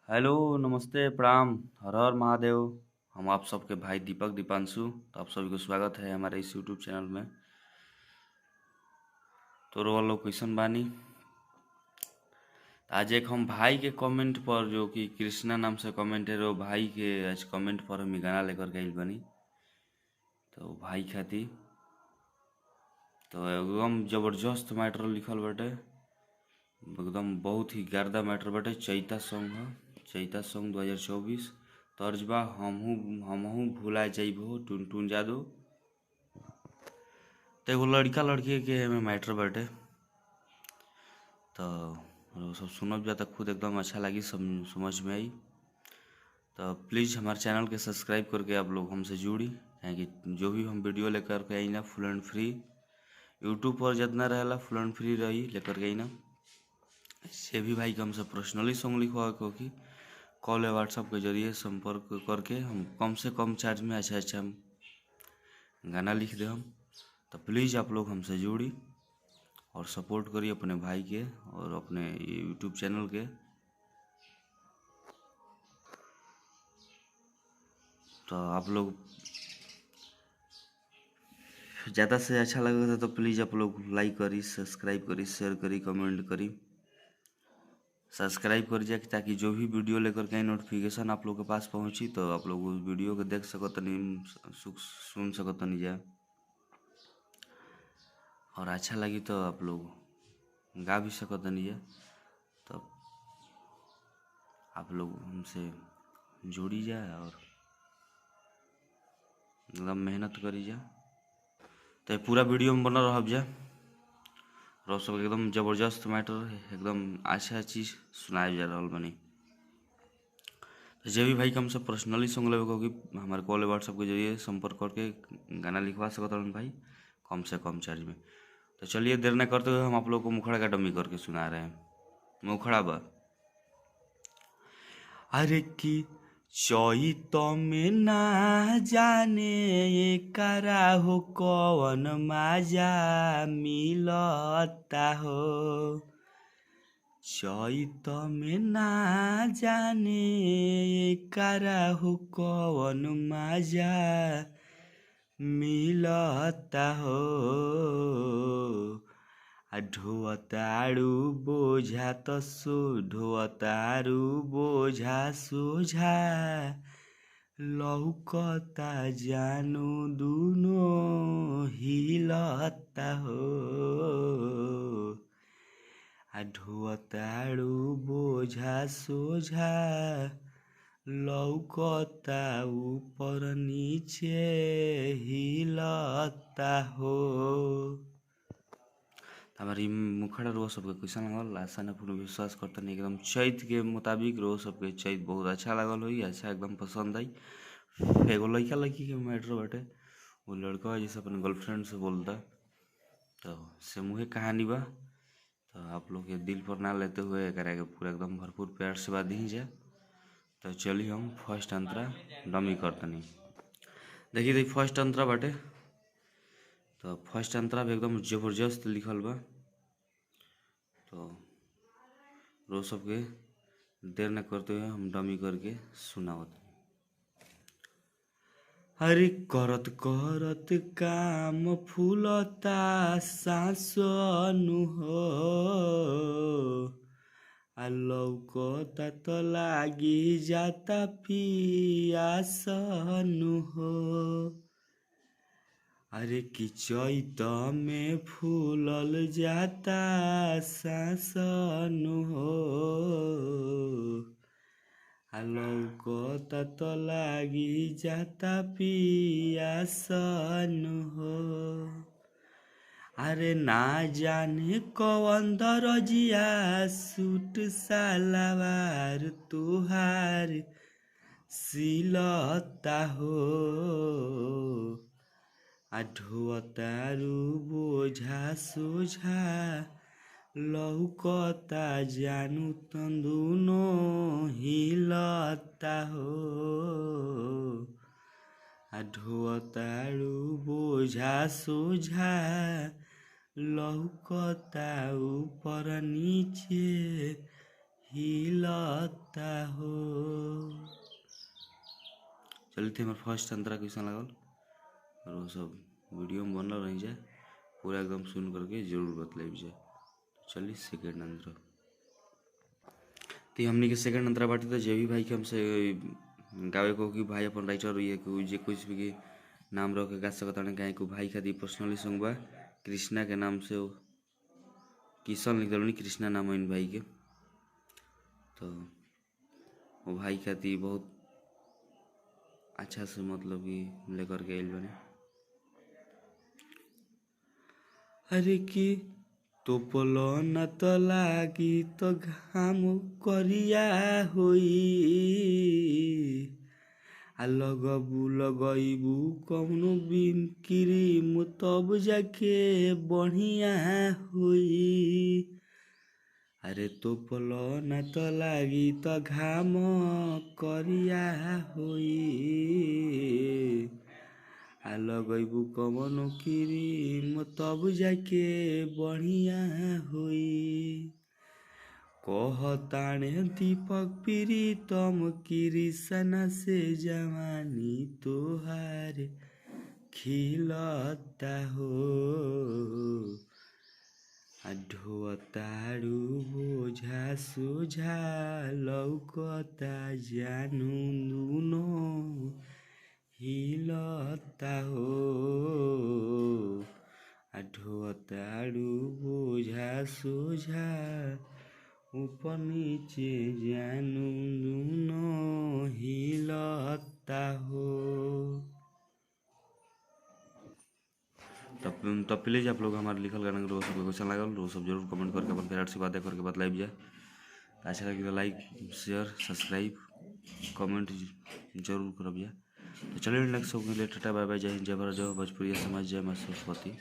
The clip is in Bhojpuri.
हेलो नमस्ते प्रणाम हर हर महादेव। हम आप सबके भाई दीपक दीपांशु। तो आप सभी को स्वागत है हमारे इस यूट्यूब चैनल में। तो रोआ लोग कैसन बानी। आज एक हम भाई के कमेंट पर, जो कि कृष्णा नाम से कमेंट है, रो भाई के आज कमेंट पर हम गाना लेकर के आइल बनी। तो भाई खातिर तो एकदम जबरदस्त मैटर लिखल बाटे, एकदम बहुत ही गर्दा मैटर बाटे। चैता सॉन्ग है, चैता सॉन्ग 2024। तर्जबा हमहू भुला जइबो टुनटुन जादू। तो एगो लड़का लड़की के एमे मैटर बाटे। तो सब सुनब जा तो खुद एकदम अच्छा लगी, सब समझ में आई। तो प्लीज़ हमारे चैनल के सब्सक्राइब करके आप लोग हमसे जुड़ी, कि जो भी हम वीडियो लेकर के आई ना फुल एंड फ्री यूट्यूब पर जितना रहेला फुल एंड फ्री रही लेकर के आई ना। से भी भाई के हमसे पर्सनली सॉन्ग लिखवा के कॉल या व्हाट्सअप के जरिए संपर्क करके हम कम से कम चार्ज में अच्छा अच्छा गाना लिख दे हम। तो प्लीज़ आप लोग हमसे जुड़ी और सपोर्ट करिए अपने भाई के और अपने यूट्यूब चैनल के। तो आप लोग ज़्यादा से अच्छा लगे तो प्लीज़ आप लोग लाइक करी, सब्सक्राइब करी, शेयर करी, कमेंट करी, सब्सक्राइब कर जाए ताकि जो भी वीडियो लेकर के नोटिफिकेशन आप लोग के पास पहुंची तो आप लोग उस वीडियो के देख सकतनी, सुन सकतनी जा। और अच्छा लगी तो आप लोग गा भी सकतनी जा। तो आप लोग हमसे जुड़ी जाए और एकदम मेहनत करी जा। तो पूरा वीडियो में बनल रह जा और सब एकदम जबरदस्त मैटर एकदम अच्छा चीज़ सुनाए जा रहा बनी। तो जे भी भाई के हमसे पर्सनली सॉन्ग लेवे कि हमारे कॉल व्हाट्सअप के जरिए संपर्क करके गाना लिखवा सकत भाई कम से कम चार्ज में। तो चलिए देर न करते हुए हम आप लोग को मुखड़ा का डमी करके सुना रहे हैं। मुखड़ा बा अरे की चैत में ना जाने करा हो कौन माजा मिलता हो, चैत में ना जाने करा हो कौन माजा मिलता हो, आ ढोअतारू बोझा त सो ढोअतारू बोझा सोझा लौकता जानु दुनो हिलता हो, आ ढोअतारू बोझा सोझा लौकता ऊपर नीचे हिलता हो। हमारी मुखड़ा रोज सबके कैसा लगल आशा न पूर्ण विश्वास करता नहीं। एकदम चैत के मुताबिक रोज सबके चैत बहुत अच्छा लगल हुई, अच्छा एकदम पसंद आई। एगो लड़का लड़की के मैटर बाटे, वो लड़का जैसे अपन गर्लफ्रेंड से बोलता तो से मुहे कहानी बा। तो आप लोग के दिल पर ना लेते हुए एकरा के पूरा एकदम भरपूर प्यार से बात दी जाए। तो चलिए हम फर्स्ट अंतरा डमी करतनी। देखिए देखिए फर्स्ट अंतरा बाटे। तो फर्स्ट अंतरा भी एकदम जबरदस्त लिखल बा। तो रोज सबके देर न करते हुए हम डमी करके सुनावत। अरे करत करत काम फूलता सासनु हो, आ लौकता तो लागी जाता पियासनु हो, अरे कि चैत में फूलल जाता सासनु हो, आ लौकता तो लागी जाता पियासनु हो, अरे ना जाने कौन दरजिया सूट सलवार तुहार सिलता हो, आ ढोअतारू बोझा सोझा लौकता जानू तंदुनो हिलता हो, आ ढोअतारू बोझा सोझा लौकता ऊपर नीचे हिलता हो। चलिए हमार फर्स्ट अंतरा कैसा लागल और वो सब वीडियो में बनल रही जाए पूरा एकदम सुन करके जरूर बतलाइब जाए। चलिए सेकेंड अंतरा। तो हमनी के सेकंड अंतरा बाटे। तो जे भी भाई के हमसे गावे को कि भाई अपन राइटर हुई है जे कुछ भी के नाम रख के गा सकता है। काहे को भाई खातिर पर्सनली सॉन्ग बा कृष्णा के नाम से, किशन लिख दिल कृष्णा नाम है इन भाई के। तो वो भाई खातिर बहुत अच्छा से मतलब कि लेकर के आइल बने। अरे कि तोपल न त लागी तो घाम करिया होई, आ लगबू लगैबू कौनो बिन क्रीम तब जाके बढ़िया होई। अरे तोपल न त लागी त घाम करिया होई, आ लगैबू कवनो क्रीम तब जाके बढ़िया होई। कहताणे दीपक प्रीतम कृष्णा से जवानी तोहार खिलता हो, आ ढोअतारू बोझा सोझा लौकता जानू दुनो हिलता हो, आ ढोअतारू बोझा सोझा ऊपर नीचे जानू दुनो हिलता हो। तब प्लीज़ आप लोग हमारे लिखल गाना रोज सबके क्वेश्चन लागल रोज सब जरूर कमेंट करके अपन प्यार आशीर्वाद करके बतलाइब जाए। अच्छा लगे तो लाइक शेयर सब्सक्राइब कमेंट जरूर करब जाए। तो चलिए नेक्स्ट सब के लिए टाटा बाय बाय, जय हिंद, जय भारत, जय भोजपुरी समाज, जय माँ सरस्वती।